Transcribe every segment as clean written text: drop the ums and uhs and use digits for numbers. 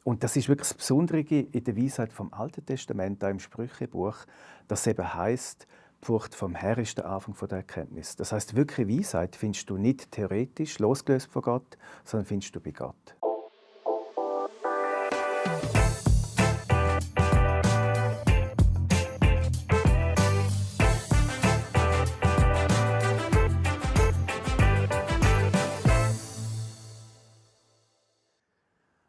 Und das ist wirklich das Besondere in der Weisheit vom Alten Testament, auch im Sprüchebuch, dass es eben heisst, die Furcht vom Herrn ist der Anfang der Erkenntnis. Das heißt, wirkliche Weisheit findest du nicht theoretisch, losgelöst von Gott, sondern findest du bei Gott.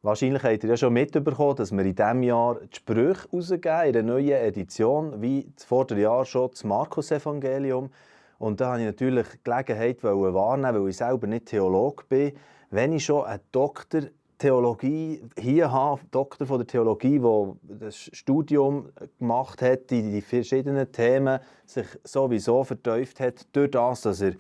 Wahrscheinlich habt ihr ja schon mitbekommen, dass wir in diesem Jahr die Sprüche herausgeben, in einer neuen Edition, wie das Vorderjahr schon das Markus-Evangelium. Und da wollte ich natürlich die Gelegenheit wahrnehmen, weil ich selber nicht Theologe bin, wenn ich schon einen Doktor Theologie hier habe, Doktor von der Theologie, der das Studium gemacht hat, in die verschiedenen Themen sich sowieso vertieft hat, durch das, dass er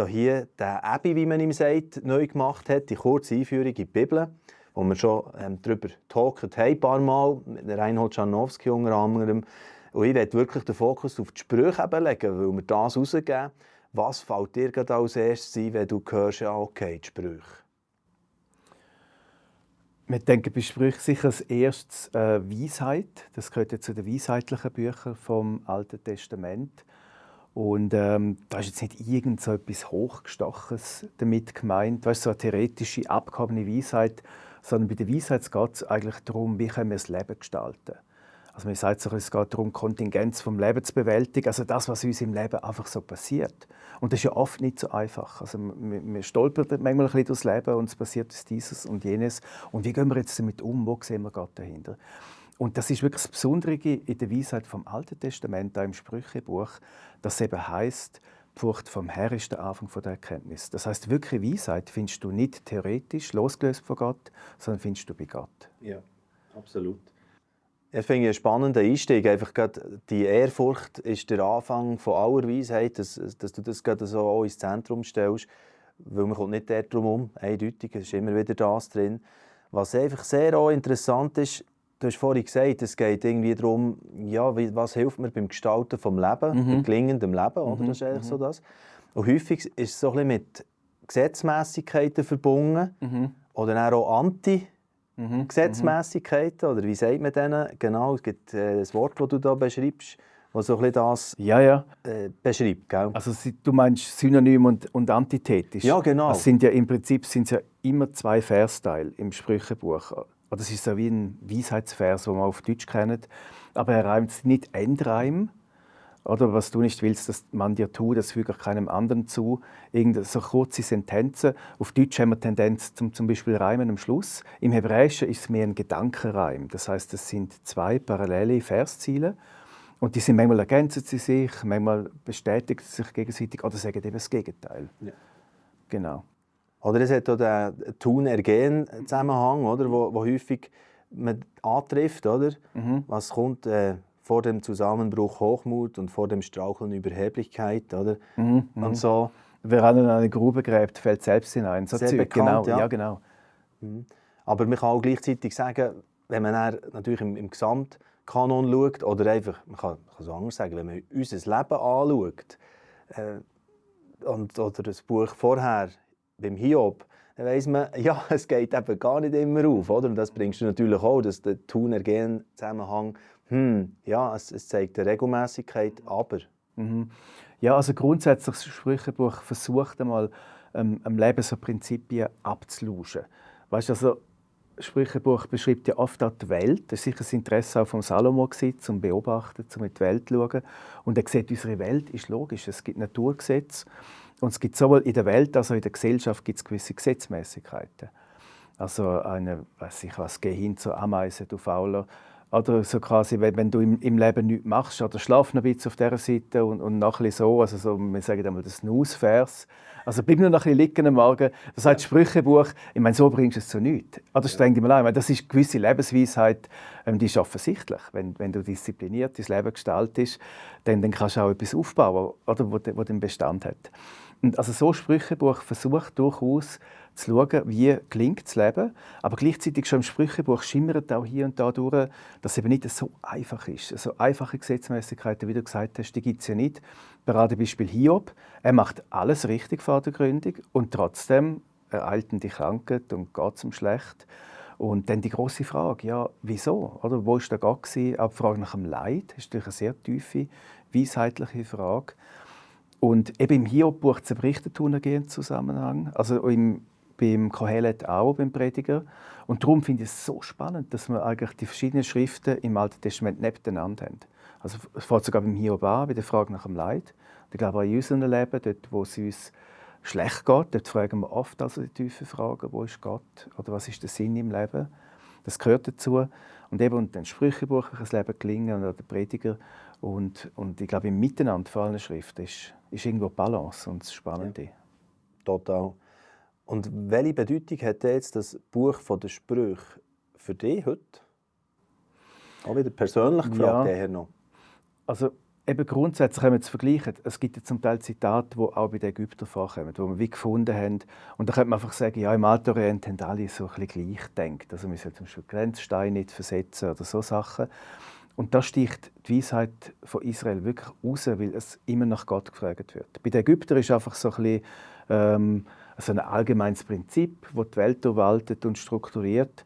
hier den Abi, wie man ihm sagt, neu gemacht hat, die kurze Einführung in die Bibel, wo wir schon darüber talkt haben, ein paar Mal, mit Reinhold Scharnowski unter anderem. Und ich werde wirklich den Fokus auf die Sprüche legen, weil wir das rausgeben. Was fällt dir gerade als erstes ein, wenn du hörst, ja, okay, die Sprüche? Wir denken bei Sprüchen sicher als erstes Weisheit. Das gehört ja zu den weisheitlichen Büchern vom Alten Testament. Und da ist jetzt nicht irgend so etwas Hochgestochenes damit gemeint, weißt, so eine theoretische, abgehobene Weisheit, sondern bei der Weisheit geht es eigentlich darum, wie können wir das Leben gestalten. Also man sagt so, es geht darum, Kontingenz vom Leben zu bewältigen, also das, was uns im Leben einfach so passiert. Und das ist ja oft nicht so einfach. Also wir stolpern manchmal ein bisschen durchs Leben und es passiert dieses und jenes. Und wie gehen wir jetzt damit um? Wo sehen wir Gott dahinter? Und das ist wirklich das Besondere in der Weisheit vom Alten Testament, auch im Sprüchebuch, dass es eben heisst, die Furcht vom Herrn ist der Anfang der Erkenntnis. Das heisst, wirkliche Weisheit findest du nicht theoretisch, losgelöst von Gott, sondern findest du bei Gott. Ja, absolut. Ich finde einen spannenden Einstieg. Einfach gerade die Ehrfurcht ist der Anfang von aller Weisheit, dass du das gerade so auch ins Zentrum stellst. Weil man kommt nicht darum herum, eindeutig, es ist immer wieder das drin. Was einfach sehr auch interessant ist, du hast vorhin gesagt, es geht irgendwie darum, ja, was hilft mir beim Gestalten des Lebens, beim gelingendem Leben, oder? Das ist eigentlich so das. Und häufig ist es so ein bisschen mit Gesetzmässigkeiten verbunden oder dann auch Gesetzmäßigkeiten, oder wie sagt man denen? Genau, es gibt das Wort, das du da beschreibst, das so ein bisschen das beschreibt. Gell? Also du meinst synonym und antithetisch? Ja, genau. Es sind ja im Prinzip sind's ja immer zwei Versteile im Sprüchebuch. Das ist so wie ein Weisheitsvers, den wir auf Deutsch kennen. Aber er reimt es nicht Endreim. Oder was du nicht willst, dass man dir tut, das füge auch keinem anderen zu. Irgend so kurze Sentenzen. Auf Deutsch haben wir Tendenz zum Beispiel Reimen am Schluss. Im Hebräischen ist es mehr ein Gedankenreim. Das heißt, es sind zwei parallele Versziele. Und die sind manchmal ergänzen sie sich, manchmal bestätigen sie sich gegenseitig oder sagen eben das Gegenteil. Ja. Genau. Oder es hat auch den Tun-Ergehen-Zusammenhang, oder, wo häufig man antrifft. Oder? Was kommt vor dem Zusammenbruch Hochmut und vor dem Straucheln Überheblichkeit. Oder? Und so. Wer an eine Grube gräbt, fällt selbst hinein. So sehr Zeug. Bekannt, genau. Ja, genau. Aber man kann auch gleichzeitig sagen, wenn man dann natürlich im Gesamtkanon schaut, oder einfach, man kann es anders sagen, wenn man unser Leben anschaut, oder das Buch vorher, beim Hiob, dann weiss man, ja, es geht eben gar nicht immer auf. Oder? Und das bringst du natürlich auch, dass der Tun-Ergehen-Zusammenhang, ja, es zeigt eine Regelmäßigkeit, aber. Ja, also grundsätzlich das Sprüchebuch versucht einmal, am Leben so Prinzipien abzulauschen. Weißt, also, das Sprüchebuch beschreibt ja oft auch die Welt. Das war sicher das Interesse auch von Salomo, zum Beobachten, zum in die Welt zu schauen. Und er sieht, unsere Welt ist logisch. Es gibt Naturgesetze. Und es gibt sowohl in der Welt als auch in der Gesellschaft gibt's gewisse Gesetzmäßigkeiten. Also geh hin zur Ameise, du Fauler. Oder so quasi, wenn du im Leben nichts machst, oder schlaf noch ein bisschen auf dieser Seite und noch ein bisschen so, also so, wir sagen einmal das Snooze-Vers. Also bleib nur noch ein bisschen liegen am Morgen. Das heißt, das Sprüchebuch, ich meine, so bringst du es zu nichts. Oder streng dich mal an. Ich meine, das ist eine gewisse Lebensweisheit, die ist offensichtlich. Wenn du diszipliniert dein Leben gestaltest, dann kannst du auch etwas aufbauen, oder, wo den Bestand hat. Und also so ein Sprüchebuch versucht durchaus zu schauen, wie gelingt das Leben. Aber gleichzeitig schon im Sprüchebuch schimmert auch hier und da durch, dass es eben nicht so einfach ist. So einfache Gesetzmäßigkeiten, wie du gesagt hast, die gibt es ja nicht. Paradebeispiel Hiob. Er macht alles richtig vor der Gründung und trotzdem ereilt ihn die Krankheit und geht es ihm schlecht. Und dann die grosse Frage, ja, wieso? Oder, wo war der Gott gewesen? Auch die Frage nach dem Leid ist natürlich eine sehr tiefe, weisheitliche Frage. Und eben im Hiob-Buch zerbricht der Zusammenhang. Also beim Kohelet auch, beim Prediger. Und darum finde ich es so spannend, dass wir eigentlich die verschiedenen Schriften im Alten Testament nebeneinander haben. Also es fängt sogar beim Hiob an, bei der Frage nach dem Leid. Und ich glaube auch in unserem Leben, dort wo es uns schlecht geht, dort fragen wir oft also die tiefen Fragen, wo ist Gott oder was ist der Sinn im Leben. Das gehört dazu. Und eben und dann Sprüchebuch, wie das Leben gelingen oder der Prediger. Und ich glaube, im Miteinander von allen Schriften ist irgendwo Balance und das Spannende. Ja, total. Und welche Bedeutung hat jetzt das Buch der Sprüche für dich heute? Auch wieder persönlich gefragt, eher noch. Also eben grundsätzlich, wenn wir es vergleichen, es gibt ja zum Teil Zitate, die auch bei den Ägyptern vorkommen, die wir wie gefunden haben. Und da könnte man einfach sagen, ja, im Alten Orient haben alle so ein bisschen gleich gedacht. Also wir sollen zum Beispiel Grenzsteine nicht versetzen oder so Sachen. Und da sticht die Weisheit von Israel wirklich raus, weil es immer nach Gott gefragt wird. Bei den Ägyptern ist einfach so ein bisschen, so ein allgemeines Prinzip, das die Welt durchwaltet und strukturiert.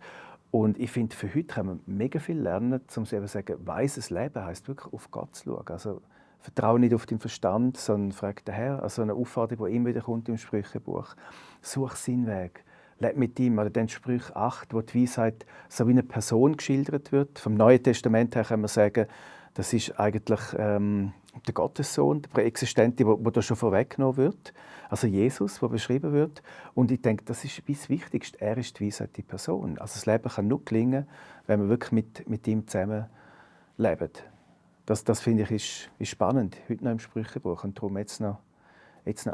Und ich finde, für heute können wir mega viel lernen, um zu sagen, weises Leben heisst wirklich auf Gott zu schauen. Also vertraue nicht auf den Verstand, sondern frag den Herrn. Also eine Aufforderung, die immer wieder kommt im Sprüchebuch. Such seinen Weg. Lebe mit ihm. Oder dann Sprüche 8, wo die Weisheit so wie eine Person geschildert wird. Vom Neuen Testament her kann man sagen, das ist eigentlich der Gottessohn, der Präexistente, der da schon vorweggenommen wird. Also Jesus, der beschrieben wird. Und ich denke, das ist das Wichtigste. Er ist die Weisheit, die Person. Also das Leben kann nur gelingen, wenn wir wirklich mit ihm zusammen leben. Das finde ich ist spannend, heute noch im Sprüchebuch und darum jetzt noch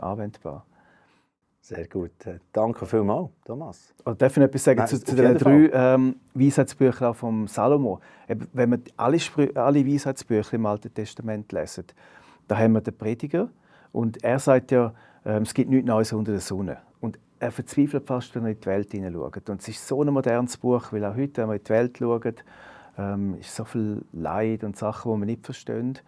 anwendbar. Sehr gut. Danke vielmals, Thomas. Oder darf ich noch etwas sagen zu den 3 Weisheitsbüchern von Salomo? Wenn wir alle Weisheitsbücher im Alten Testament lesen, da haben wir den Prediger und er sagt ja, es gibt nichts Neues unter der Sonne. Und er verzweifelt fast, wenn er in die Welt hineinschaut. Und es ist so ein modernes Buch, weil auch heute, wenn wir in die Welt schauen, ist so viel Leid und Sachen, die wir nicht verstehen.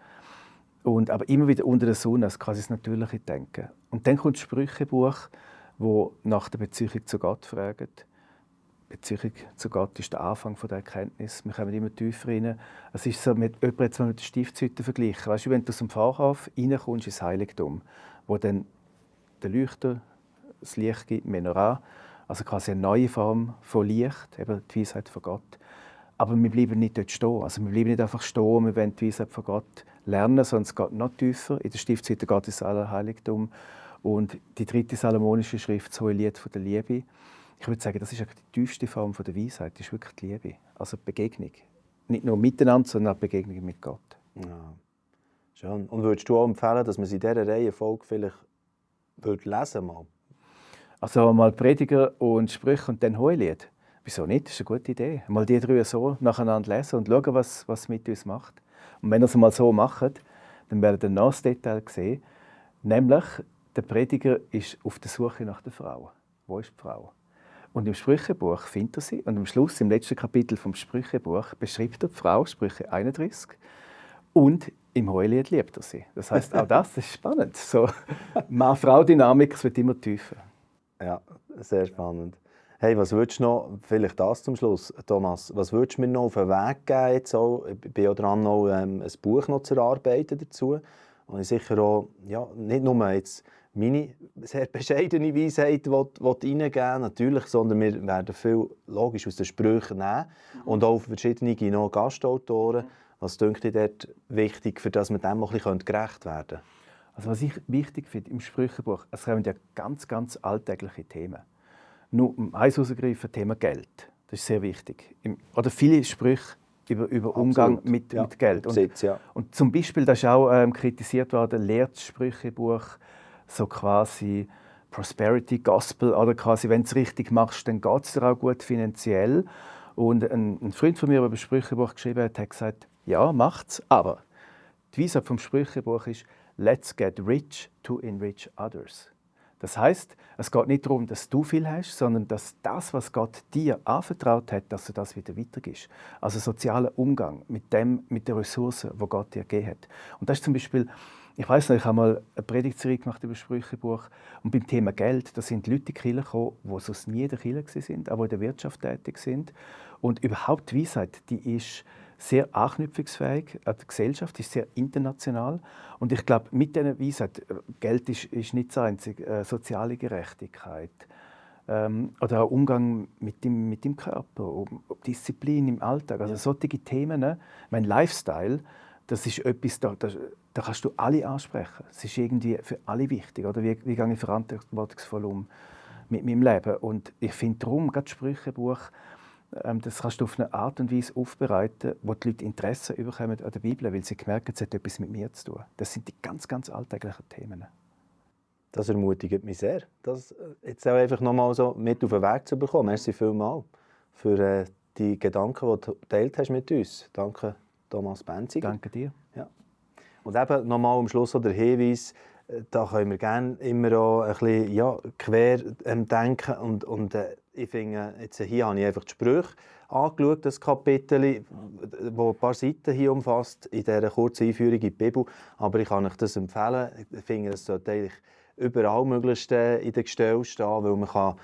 Aber immer wieder unter der Sonne, also quasi das natürliche Denken. Und dann kommt das Sprüchebuch, wo nach der Beziehung zu Gott fragt. Die Beziehung zu Gott ist der Anfang der Erkenntnis. Wir kommen immer tiefer rein. Es ist so, jemand jetzt mal mit der Stiftshütte vergleichen. Weißt du, wenn du aus dem Pfarrhof reinkommst ins Heiligtum, wo dann der Leuchter das Licht gibt, Menorah, also quasi eine neue Form von Licht, eben die Weisheit von Gott. Aber wir bleiben nicht dort stehen. Also wir bleiben nicht einfach stehen, wir wollen die Weisheit von Gott lernen, sondern es geht noch tiefer. In der Stiftshütte geht ins Allerheiligtum. Und die 3. salomonische Schrift, das Hohelied von der Liebe, ich würde sagen, das ist die tiefste Form der Weisheit, das ist wirklich die Liebe. Also die Begegnung. Nicht nur miteinander, sondern auch die Begegnung mit Gott. Ja. Schön. Und würdest du auch empfehlen, dass man sie in dieser Reihenfolge vielleicht lesen mal? Also mal Prediger und Sprüche und dann Hohelied. Wieso nicht? Das ist eine gute Idee. Mal die 3 so nacheinander lesen und schauen, was es mit uns macht. Und wenn ihr es mal so macht, dann werdet ihr noch das Detail sehen. Nämlich, der Prediger ist auf der Suche nach der Frau. Wo ist die Frau? Und im Sprüchebuch findet er sie. Und am Schluss, im letzten Kapitel vom Sprüchebuch, beschreibt er die Frau, Sprüche 31. Und im Hohelied liebt er sie. Das heisst, auch das ist spannend. So, Mann-Frau-Dynamik wird immer tiefer. Ja, sehr spannend. Hey, was würdest du noch, vielleicht das zum Schluss, Thomas, was würdest du mir noch auf den Weg geben? Jetzt auch, ich bin ja dran, noch ein Buch noch zu erarbeiten dazu. Und ich sicher auch, ja, nicht nur jetzt meine sehr bescheidene Weisheit reingeben natürlich, sondern wir werden viel logisch aus den Sprüchen nehmen und auch verschiedene noch Gastautoren. Was denkt ihr dort wichtig, für das wir dem noch ein bisschen gerecht werden können? Also was ich wichtig finde im Sprüchebuch, es kommen ja ganz, ganz alltägliche Themen. Nur eins herausgreifen, Thema Geld. Das ist sehr wichtig. Oder viele Sprüche über Umgang mit Geld. Besitz, ja. Und zum Beispiel, das ist auch kritisiert worden, lehrt das Sprüchebuch so quasi Prosperity Gospel, oder quasi, wenn du es richtig machst, dann geht es dir auch gut finanziell. Und ein Freund von mir, der über das Sprüchebuch geschrieben hat, hat gesagt, ja, macht's, aber die Weisheit vom Sprüchebuch ist, let's get rich to enrich others. Das heisst, es geht nicht darum, dass du viel hast, sondern dass das, was Gott dir anvertraut hat, dass du das wieder weitergibst. Also sozialer Umgang mit den Ressourcen, die Gott dir gegeben hat. Und das ist zum Beispiel Ich weiss noch, ich habe mal eine Predigtserie gemacht über das Sprüchebuch und beim Thema Geld, da sind Leute in die Kirche gekommen, die sonst nie in der Kirche waren, aber in der Wirtschaft tätig sind. Und überhaupt die Weisheit, die ist sehr anknüpfungsfähig an die Gesellschaft, ist sehr international. Und ich glaube, mit dieser Weisheit, Geld ist nicht das Einzige, soziale Gerechtigkeit oder auch Umgang mit dem Körper, Disziplin im Alltag, also solche Themen, mein Lifestyle, das ist etwas, da kannst du alle ansprechen. Es ist irgendwie für alle wichtig. Oder? Wie gehe ich verantwortungsvoll um mit meinem Leben? Und ich finde darum, gerade das Sprüchebuch, das kannst du auf eine Art und Weise aufbereiten, wo die Leute Interesse bekommen an der Bibel, weil sie merken, es hat etwas mit mir zu tun. Das sind die ganz, ganz alltäglichen Themen. Das ermutigt mich sehr, das jetzt auch einfach noch mal so mit auf den Weg zu bekommen. Merci vielmals für die Gedanken, die du geteilt hast mit uns. Danke, Thomas Benziger. Danke dir. Ja. Und eben noch mal am Schluss der Hinweis, da können wir gerne immer auch ein bisschen quer denken. Und ich finde, jetzt hier habe ich einfach die Sprüche angeschaut, das Kapitel, das ein paar Seiten hier umfasst, in dieser kurzen Einführung in die Bibel. Aber ich kann euch das empfehlen. Ich finde, es sollte eigentlich überall möglichst in den Gestellen stehen, weil man kann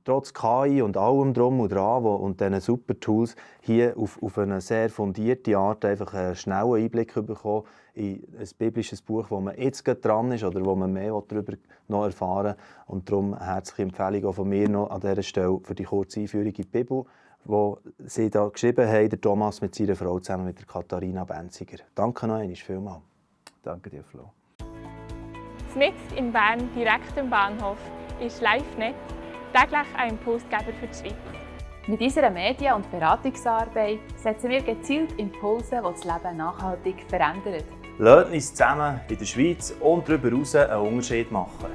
trotz KI und allem drum und dran und diesen super Tools hier auf eine sehr fundierte Art einfach einen schnellen Einblick bekommen in ein biblisches Buch, wo man jetzt gerade dran ist oder wo man mehr darüber noch erfahren will. Und darum eine herzliche Empfehlung auch von mir noch an dieser Stelle für die kurze Einführung in die Bibel, die sie da geschrieben haben, der Thomas mit seiner Frau zusammen mit der Katharina Benziger. Danke noch einmal, vielmals. Danke dir, Flo. Mitten in Bern, direkt am Bahnhof, ist LiveNet, täglich ein Impulsgeber für die Schweiz. Mit unserer Medien- und Beratungsarbeit setzen wir gezielt Impulse, die das Leben nachhaltig verändern. Lasst uns zusammen in der Schweiz und darüber hinaus einen Unterschied machen.